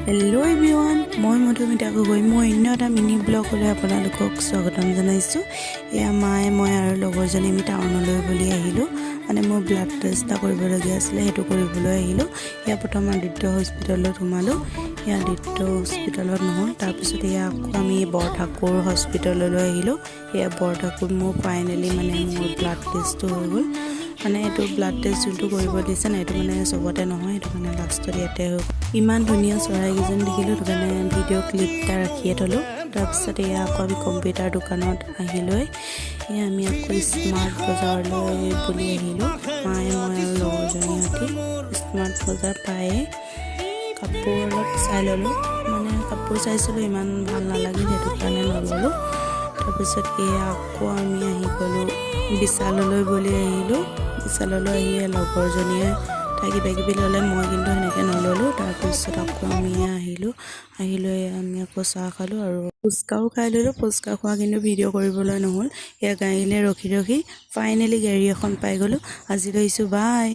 Hello' everyone, মই মধুমিতা গগৈ। মই অন্য এটা মিনি ব্লগলৈ আপোনালোকক স্বাগতম জনাইছোঁ। এয়া মায়ে, মই আৰু লগৰজনী আমি টাউনলৈ বুলি আহিলোঁ। মানে মোৰ ব্লাড টেষ্ট এটা কৰিবলগীয়া আছিলে, সেইটো কৰিবলৈ আহিলোঁ। এয়া প্ৰথম আদিত্য হস্পিটেলত সোমালোঁ। এয়া আদিত্য হস্পিটেলত নহ'ল। তাৰপিছত এয়া আকৌ আমি বৰঠাকুৰ হস্পিটেললৈ আহিলোঁ। এয়া বৰঠাকুৰ মোৰ ফাইনেলি মানে মোৰ ব্লাড টেষ্টটো হৈ গ'ল। মানে এইটো ব্লাড টেষ্ট যোনটো কৰিব দিছে ন, এইটো মানে চবতে নহয়, সেইটো কাৰণে লাষ্টত ইয়াতে হৈ গ'ল। ইমান ধুনীয়া চৰাইকেইজনী দেখিলোঁ, সেইটো কাৰণে ভিডিঅ' ক্লিপ এটা ৰাখিয়ে থ'লোঁ। তাৰপিছত এয়া আকৌ আমি কম্পিউটাৰ দোকানত আহি লৈ এয়া আমি আকৌ স্মাৰ্ট বজাৰলৈ বুলি আহিলোঁ। মায়ে, মই আৰু লগৰজনীহঁতি স্মাৰ্ট বজাৰ পায়ে কাপোৰ অলপ চাই ল'লোঁ। মানে কাপোৰ চাইছিলোঁ, ইমান ভাল নালাগিল, সেইটো কাৰণে নল'লোঁ। তাৰপিছত এয়া আকৌ আমি আহি গ'লোঁ, বিশাললৈ বুলি আহিলোঁ। বিশাললৈ আহি লগৰজনীয়ে তাই কিবা কিবি ল'লে, মই কিন্তু সেনেকৈ নল'লোঁ। তাৰপিছত আকৌ আমি আহিলোঁ। আহি লৈ আমি আকৌ চাহ খালোঁ আৰু ফুচকাও খাই ল'লোঁ। ফুচকা খোৱা কিন্তু ভিডিঅ' কৰিবলৈ নহ'ল। এয়া গাড়ীলৈ ৰখি ৰখি ফাইনেলি গাড়ী এখন পাই গ'লোঁ। আজি লৈছোঁ, বাই।